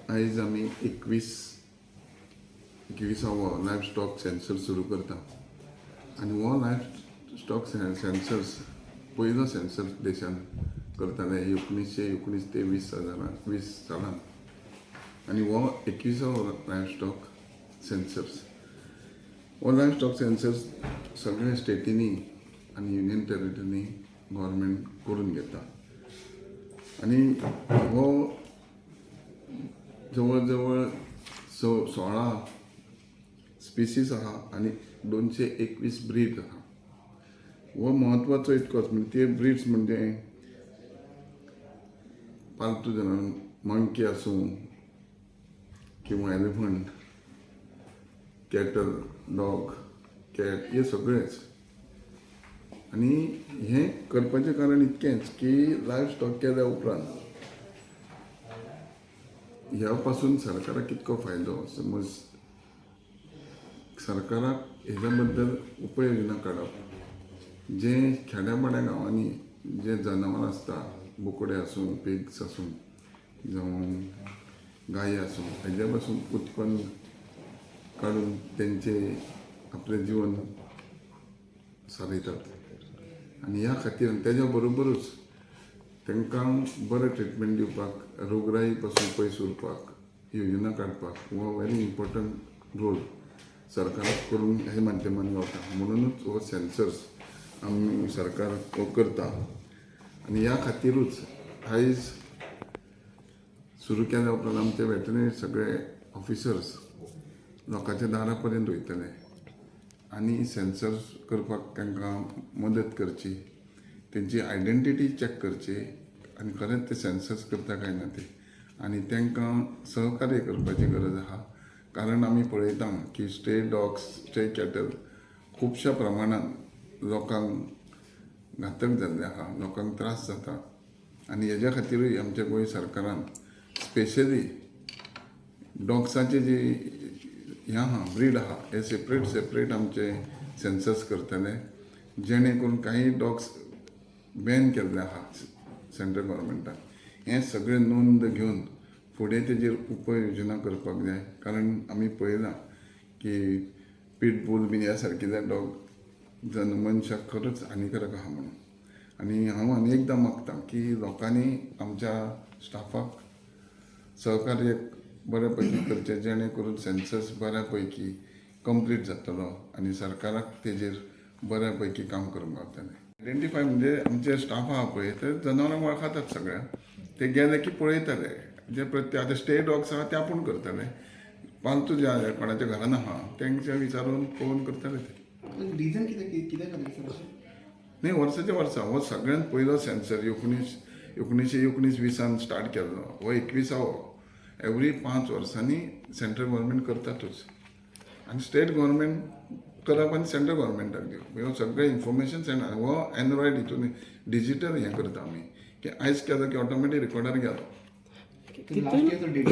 आयज आमी 21वां life stock census सुरू करता आनी हो लायफ स्टॉक सेन्सस पयलो सेन्सस देशान करताले 1919 ते 20 हजारान 20 सालान आनी हो 21वो लायफ स्टॉक सेन्सस. हो लायफ स्टॉक सेन्सस सगळ्या स्टेटींनी आनी युनियन टेरिटरींनी गव्हर्मेंट करून घेता आनी हो जवळ जवळ 16 स्पिसीस आहा आनी 221 ब्रीड आहा. हो म्हत्वाचो इतकोच म्हणजे ते ब्रीड्स म्हणजे पालतू जनावर, मंकी आसूं किंवा एलिफंट, कॅटल, डॉग, कॅट, हे सगळेच. आनी हें करपाचें कारण इतकेंच की लायफ स्टॉक केल्या उपरांत ह्या पासून सरकाराक कितको फायदो. समज सरकाराक हेज्या बद्दल उपाय योजना काडप, जे खेड्या पाड्या गांवांनी जे जनावरां आसता, बोकडे आसूं, पिग्स आसूं, जावं गायी आसूं, हेज्या पासून उत्पन्न काडून तेंचे आपलें जिवन सारयतात आनी ह्या खातीर तेज्या बरोबरूच तांकां बरें ट्रिटमेंट दिवपाक, रोगराई पासून पयस उरपाक योजना काडपाक हो व्हेरी इम्पॉर्टंट रोल सरकाराक करूंक हे माध्यमान गावता. म्हणुनूच हो सेन्सस आमी सरकार हो करता आनी ह्या खातिरूच आयज सुरू केल्या उपरांत आमचे वेटरनरी सगळे ऑफिसर्स लोकांच्या दारा पर्यंत वयतले आनी सेन्सस करपाक तांकां मदत करची, तेंची आयडेंटिटी चॅक करची आनी खरेंच ते सेन्सस करता काय ना ते आनी तांकां सहकार्य करपाची गरज आहा. कारण आमी पळयता की स्ट्रे डॉग्स, स्ट्रे कॅटल खुबश्या प्रमाणान लोकांक घातक जाल्ले आहा, लोकांक त्रास जाता आनी हेज्या खातीरूय आमच्या गोंय सरकारान स्पेशली डॉग्साचे जी हें आहा, ब्रीड आहा, हे सेपरेट सेपरेट आमचे सेन्सस करतले, जेणे करून काही डॉग्स बॅन केल्ले आहा सेंट्रल गव्हर्मेंटान, हें सगळें नोंद घेवन फुडें तेजेर उपाय योजना करपाक जाय. कारण आमी पळयलां की पीटबूल बीन ह्या सारकिले डॉग जन मनशाक खरोच हानिकारक आहा म्हणून. आनी हांव आनी एकदां मागता की लोकांनी आमच्या स्टाफाक सहकार्य बऱ्या पैकी करचें, जेणे करून सेन्सस बऱ्या पैकी कंप्लीट जातलो आनी सरकाराक तेजेर बऱ्या पैकी काम करूंक गावतलें. आयडेंटिफाय म्हणजे आमचे स्टाफ आहा पळय, ते जनावरांक वळखतात सगळ्यांक. ते गेले की पळयतले जे प्रत्येक आतां स्ट्रे डॉग्स आहा ते आपूण करतले, पालतू जे कोणाच्या घरान आहा तेंचे विचारून पळोवन करतले ते. रिझन कितें, कित्या खातीर सर अशें? न्ही, वर्साच्या वर्सा हो सगळ्यांत पयलो सेन्सस 1919 20 स्टार्ट केल्लो. हो 21वो. एवरी 5 वर्सांनी सेंट्रल गव्हर्मेंट करतातूच आनी स्टेट गव्हर्मेंट करप आनी सेंट्रल गव्हर्मेंटाक दिवप ह्यो सगळें इन्फॉर्मेशन सेंड. हो एन्ड्रॉयड हितून डिजिटल हें करता आमी की आयज केलो की ऑटोमॅटीक रिकॉर्डार गेलो. लास्ट इयरचो डेटा?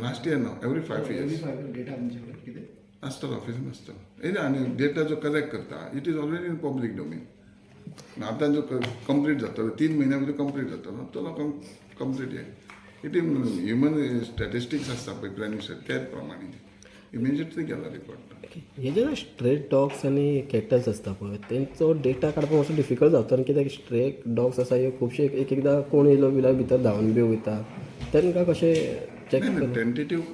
लास्ट इयर ना, एवरी 5 इयर्स. डेटा तुमचे कडेन कितें? आसतलो, ऑफिसान आसतलो. येयले आनी डेटा जो कलेक्ट करता, it is already in public domain. आतां जो कंप्लीट जातलो, 3 म्हयन्या भितर कंप्लीट जातलो तो लोकांक कंप्लीट. हे it is human statistics आसता पळय, प्लॅनिंग, त्याच प्रमाणे इमिजिएटली गेला रिपोर्ट. हे जे स्ट्रे डॉग्स आनी कॅटल्स आसता पळय, तेंचो डेटा काडपाक मातसो डिफिकल्ट जाता. आनी कित्याक स्ट्रे डॉग्स आसा ह्यो खुबशे एक एकदां कोण येयलो बिल्यार भितर धांवन बी वयता, तांकां कशें चॅक? नाही, टेंटेटिव्ह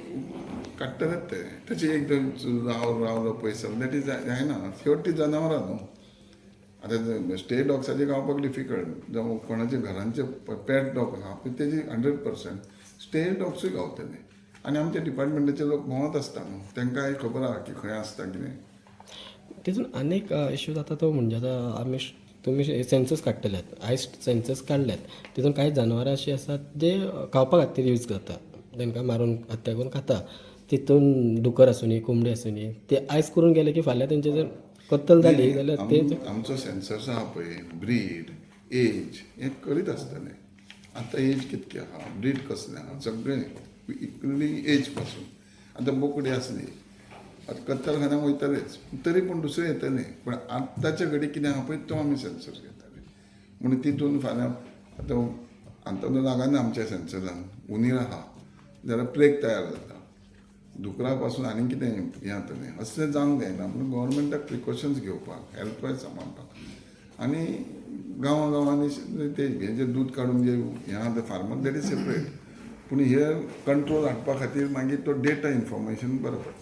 काडटलेच ते. तशें एकदम रावलो पयस, that is जायना. शेवटी जनावरां न्हू. आतां स्ट्रे डॉग्साचे गावपाक डिफिकल्ट, जावं कोणाच्या घरांचे पेट डॉग आहा पूण तेजी 100%. स्ट्रे डॉग्सूय गावतले आनी आमच्या डिपार्टमेंटाचे लोक भोंवत आसता न्हू, तांकांय खबर आहा की खंय आसता कितें. तितून आनीक इश्यू जाता तो म्हणजे आतां आमी तुमी सेन्सस काडटले, आयज सेन्सस काडल्यात, तितून कांय जनावरां अशीं आसात जे खावपा खातीर यूज करता, तांकां मारून हत्या करून खाता. तितून दुकर आसुनी, कोंबडी आसुनी, ते आयज करून गेले की फाल्यां तेंचे जर कत्तल जाली जाल्यार ते आमचो सेन्सस आहा पळय, ब्रीड, एज हें करीत आसतले. आतां एज कितकी आहा, ब्रीड कसलें आहा, सगळें इन्क्लुडींग एज पासून. आतां बोकडी आसली, आतां कत्तलखान्याक वयतलेच, तरी पूण दुसरें येतलें, पूण आत्ताच्या घडी कितें आहा पळय तो आमी सेन्सस घेताले. म्हणून तितून फाल्यां आतां आतां लागना आमच्या सेन्ससान उंदीर आहा. जाल्यार प्लेग तयार जाता. धुकरा पासून आनी कितें हें जातलें, अशें जावंक जायना म्हणून गोवोरमेंटाक प्रिकॉशन्स घेवपाक, हेल्थ वायज सांबाळपाक. आनी गांवां गांवांनी ते हें जे दूद काडून जे हें आहा ते फार्मर, that is separate, पूण हे कंट्रोल हाडपा खातीर मागीर तो डेटा इन्फॉर्मेशन बरें पडटा.